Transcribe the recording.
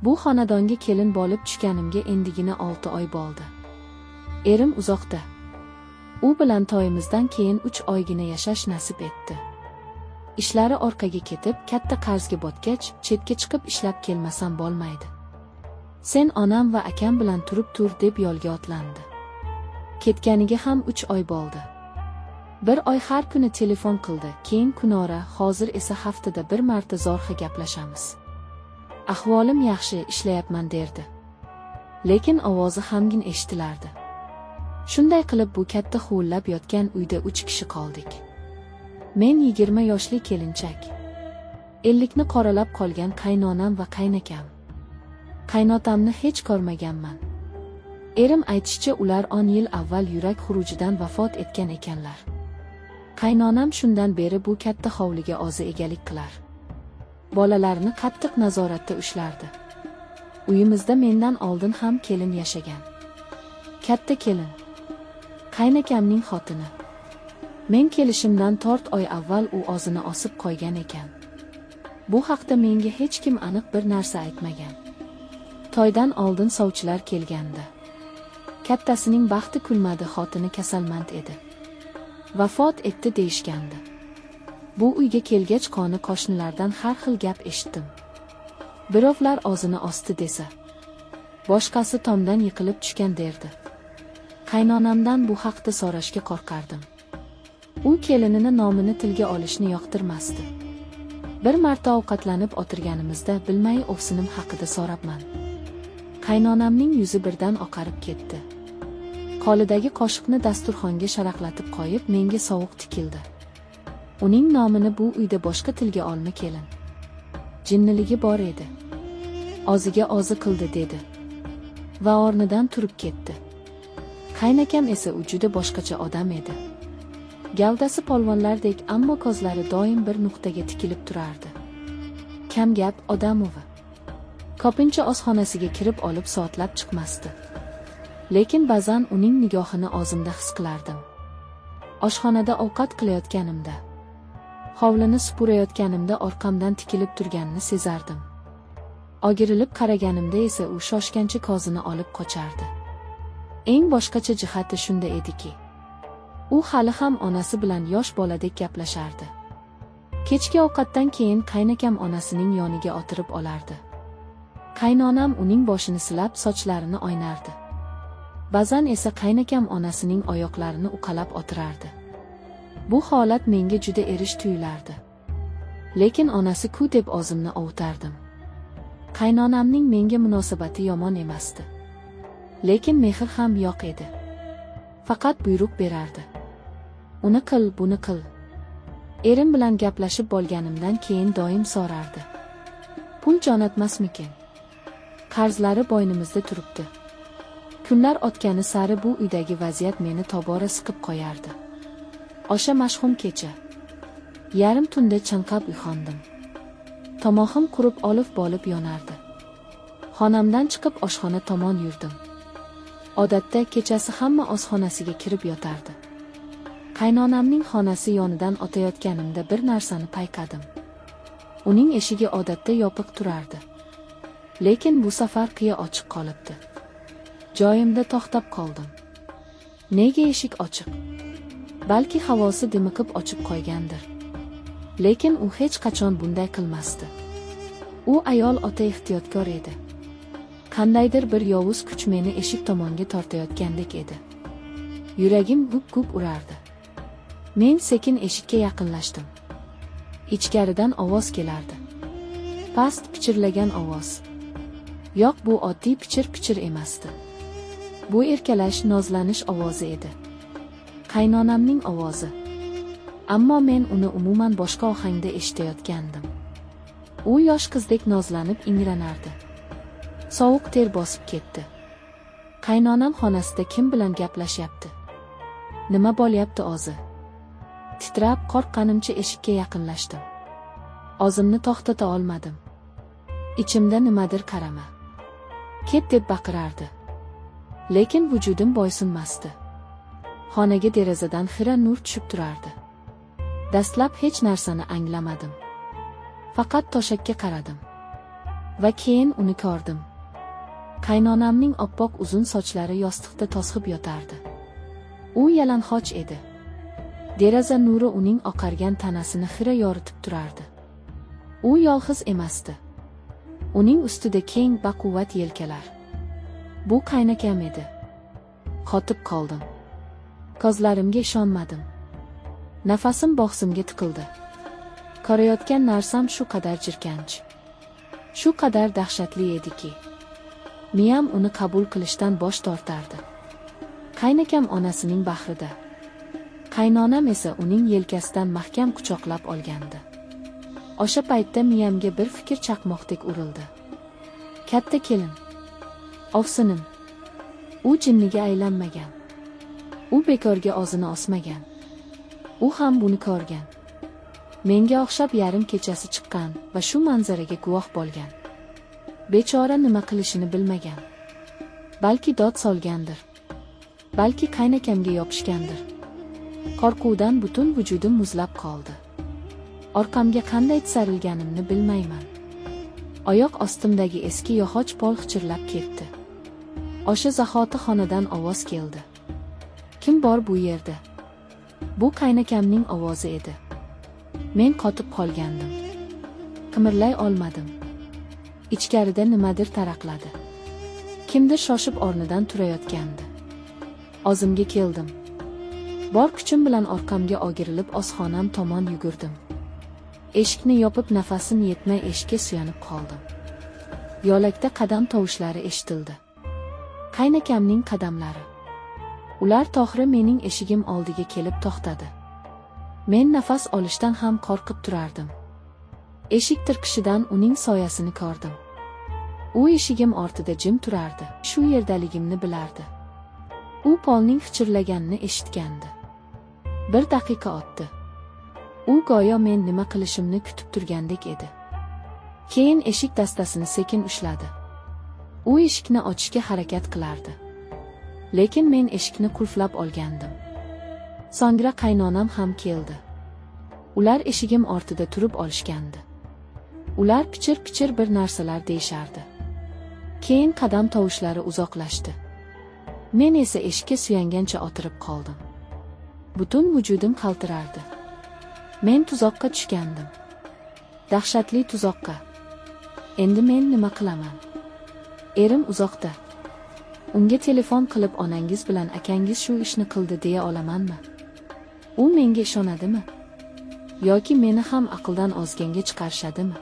Bu xonadonga kelin bo'lib tushganimga endigina 6 oy bo'ldi. Erim uzoqda. U bilan to'yimizdan keyin 3 oygina yashash nasib etdi. Ishlari orqaga ketib, katta qarzga botgach, chetga chiqib ishlab kelmasam bo'lmaydi. Sen onam va akam bilan turib tur deb yo'lga otlandi. Ketganiga ham 3 oy bo'ldi. Bir oy har kuni telefon qildi, keyin kunora, hozir esa haftada bir marta zo'rg'a gaplashamiz. Ahvolim yaxshi, ishlayapman derdi. Lekin ovozi g'amgin eshitilardi. Shunday qilib bu katta huvillab yotgan uyda 3 kishi qoldik. Men 20 yoshli kelinchak. 50ni qoralab qolgan qaynonam va qaynakam. Qaynotamni hech ko'rmaganman. Erim aytishicha, ular 10 yil avval yurak xurujidan vafot etgan ekanlar. Qaynonam shundan beri bu katta hovliga o'zi egalik qilar. Bolalarini qattiq nazoratda ushlardi. Uyimizda mendan oldin ham kelin yashagan. Katta kelin. Qaynakamning xotini. Men kelishimdan 4 oy avval u o'zini osib qo'ygan ekan. Bu haqda menga hech kim aniq bir narsa aytmagan. To'ydan oldin sovchilar kelgandi. Kattasining baxti kulmadi, xotini kasalmand edi. Vafot etdi deyishgandi. Bu uyga kelgach qoni qo'shnilardan har xil gap eshitdim. Birovlar o'zini osdi desa, boshqasi tomdan yiqilib tushgan derdi. Qaynonamdan bu haqda so'rashga qo'rqardim. U kelinini nomini tilga olishni yoqtirmasdi. Bir marta ovqatlanib o'tirganimizda bilmay ovsinim haqida so'rabman. Qaynonamning yuzi birdan oqarib ketdi. Qo'lidagi qoshiqni dasturxonga sharaqlatib qo'yib, menga sovuq tikildi. Uning nomini bu uyda boshqa tilga olma, kelin. Jinniligi bor edi. O'ziga o'zi qildi dedi. Va o'rnidan turib ketdi. Qaynakam esa u juda boshqacha odam edi. Gavdasi polvonlardek, ammo ko'zlari doim bir nuqtaga tikilib turardi. Kamgap odam uvi. Ko'pincha oshxonasiga kirib olib soatlab chiqmasdi. Lekin ba'zan uning nigohini o'zimda his qilardim. Oshxonada ovqat qilayotganimda, hovlini supurayotganimda orqamdan tikilib turganini sezardim. O'girilib qaraganimda esa u shoshgancha ko'zini olib qochardi. Eng boshqacha jihati shunda ediki, u hali ham onasi bilan yosh boladek gaplashardi. Kechki ovqatdan keyin qaynakam onasining yoniga o'tirib olardi. Qaynonam uning boshini silab, sochlarini oynardi. Ba'zan esa qaynakam onasining oyoqlarini uqalab o'tirardi. Bu holat menga juda erish tuyulardi. Lekin onasi-ku deb o'zimni ovutardim. Qaynonamning menga munosabati yomon emasdi. Lekin mehr ham yo'q edi. Faqat buyruq berardi. Uni qil, buni qil. Erim bilan gaplashib bo'lganimdan keyin doim so'rardi. Pul jo'natmasmikin? Qarzlari bo'ynimizda turibdi. Kunlar o'tgani sari bu uydagi vaziyat meni tobora siqib qo'yardi. O'sha mashhum kecha. Yarim tunda chanqab uyg'ondim. Tomog'im qurib olov bo'lib yonardi. Xonamdan chiqib oshxona tomon yurdim. Odatda kechasi hamma o'z xonasiga kirib yotardi. Qaynonamning xonasi yonidan o'tayotganimda bir narsani payqadim. Uning eshigi odatda yopiq turardi. Lekin bu safar qiya ochiq qolibdi. Joyimda to'xtab qoldim. Nega eshik ochiq? Balki havosi dimiqib ochib qo'ygandir. Lekin u hech qachon bunday qilmasdi. U ayol o'ta ehtiyotkor edi. Qandaydir bir yovuz kuch meni eshik tomonga tortayotgandek edi. Yuragim gup-gup urardi. Men sekin eshikka yaqinlashdim. Ichkaridan ovoz kelardi. Past pichirlagan ovoz. Yo'q, bu oddiy pichir-pichir emasdi. Bu erkalash, nozlanish ovozi edi. Qaynonamning ovozi. Ammo men uni umuman boshqa ohangda eshitayotgandim. U yosh qizdek nozlanib ingranardi. Sovuq ter bosib ketdi. Qaynonam xonasida kim bilan gaplashyapti? Nima bo'lyapti o'zi? Titrab, qo'rqqanimcha eshikka yaqinlashdim. O'zimni to'xtata olmadim. Ichimda nimadir qarama, ket deb baqirardi. Lekin vujudim bo'ysunmasdi. Xonaga derazadan xira nur tushib turardi. Dastlab hech narsani anglamadim. Faqat to'shakka qaradim. Va keyin uni ko'rdim. Qaynonamning oppoq uzun sochlari yostiqda toshib yotardi. U yalang'och edi. Deraza nuri uning oqargan tanasini xira yoritib turardi. U yolg'iz emasdi. Uning ustida keng, baquvvat yelkalar. Bu qaynakam edi. Qotib qoldim. Ko'zlarimga ishonmadim. Nafasim bo'g'zimga tiqildi. Ko'rayotgan narsam shu qadar jirkanch, shu qadar dahshatli ediki, miyam uni qabul qilishdan bosh tortardi. Qaynakam onasining bag'rida. Qaynonam esa uning yelkasidan mahkam quchoqlab olgandi. O'sha paytda miyamga bir fikr chaqmoqdek urildi. Katta kelin. Ovsinim. U jinniga aylanmagan. U bekorga o'zini osmagan. U ham buni ko'rgan. Menga o'xshab yarim kechasi chiqqan va shu manzaraga guvoh bo'lgan. Bechora nima qilishini bilmagan. Balki dod solgandir. Balki qaynakamga yopishgandir. Qo'rquvdan butun vujudim muzlab qoldi. Orqamga qanday tisarilganimni bilmayman. Oyoq ostimdagi eski yog'och pol g'ichirlab ketdi. O'sha zahoti xonadan ovoz keldi. "Kim bor bu yerda?" Bu qaynakamning ovozi edi. Men qotib qolgandim. Qimirlay olmadim. Ichkarida nimadir taraqladi. Kimdir shoshib o'rnidan turayotgandi. O'zimga keldim. Bor kuchim bilan orqamga o'girilib oshxonam tomon yugurdim. Eshikni yopib, nafasim yetmay eshikka suyanib qoldim. Yo'lakda qadam tovushlari eshitildi. Qaynakamning qadamlari. Ular to'g'ri mening eshigim oldiga kelib to'xtadi. Men nafas olishdan ham qo'rqib turardim. Eshik tirqishidan uning soyasini ko'rdim. U eshigim ortida jim turardi. Shu yerdaligimni bilardi. U polning g'ichirlaganini eshitgandi. Bir daqiqa o'tdi. U go'yo men nima qilishimni kutib turgandek edi. Keyin eshik dastasini sekin ushladi. U eshikni ochishga harakat qilardi. Lekin men eshikni qulflab olgandim. So'ngra qaynonam ham keldi. Ular eshigim ortida turib olishgandi. Ular pichir-pichir bir narsalar deyishardi. Keyin qadam tovushlari uzoqlashdi. Men esa eshikka suyangancha o'tirib qoldim. Butun vujudim qaltirardi. Men tuzoqqa tushgandim. Dahshatli tuzoqqa. Endi men nima qilaman? Erim uzoqda. Unga telefon qilib, onangiz bilan akangiz shu ishni qildi deya olamanmi? U menga ishonadimi? Yoki meni ham aqldan ozganga chiqarishadimi?